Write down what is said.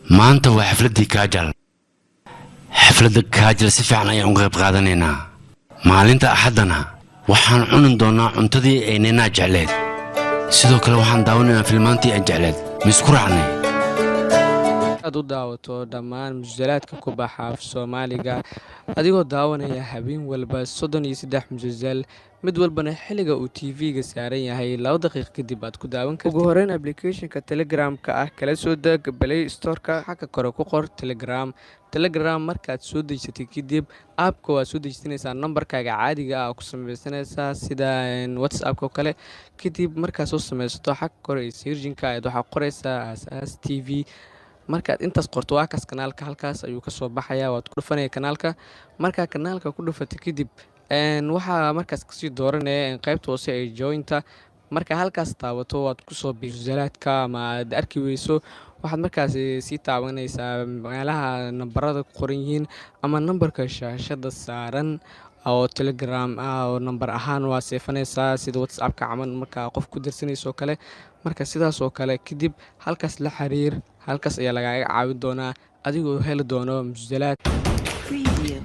Maanta waa xafladdii Kaajal. Xafladda Kaajal si fiican ayaan uga qayb qaadanaynaa. Maalinta Axaddana waxaan cuni doonnaa cuntadii ay Ninaa jecleed. Sidoo kale waxaan daawanaynaa filmaantii aan jecleed. Ma isku raacnay? Aad u daawato dhammaan musalsalaadka ku baxa af Soomaaliga, adigoo daawanaya habeen walba 33 musalsal, mid walbana xilliga uu TV-ga saaran yahay 2 daqiiq kadib aad ku daawan kartid. Ugu horeyn, applicationka Telegramka ah kala soo deg Play Storeka. Xagga kore ku qor Telegram. Telegram markaad soo dejisatay kadib, appka waad soo dejisanaysaa, nambarkaaga caadiga ah ku sameysanaysaa sida WhatsAppka oo kale. Kadib markaad soo sameysato, xagga kore ee searchinka ayaad waxaa qoraysaa Aasaas TV. Markaad intaas qorto, waa kaas kanaalka, halkaas ayuu kasoo baxayaa. Waad ku dhufanaya kanaalka. Markaa kanaalka ku dhufatay kadib, waxaa markaas kasii dooranaya qaybta hoose ee jointa. Marka halkaas taabato, waad kusoo bimusalaadka ama aad arki weyso, waxaad markaas sii taabanaysaa meelaha nambarada ku qoran yihiin ama nambarka shaashada saaran oo Telegram ah, oo nambar ahaan waa seefanaysaa sida WhatsAppka camal markaa qof ku dirsanayso oo kale. Marka sidaas oo kale kadib halkaas la xiriir, halkaas ayaa lagaaga caawin doonaa adigoo heli doono musalsalaad. Preview.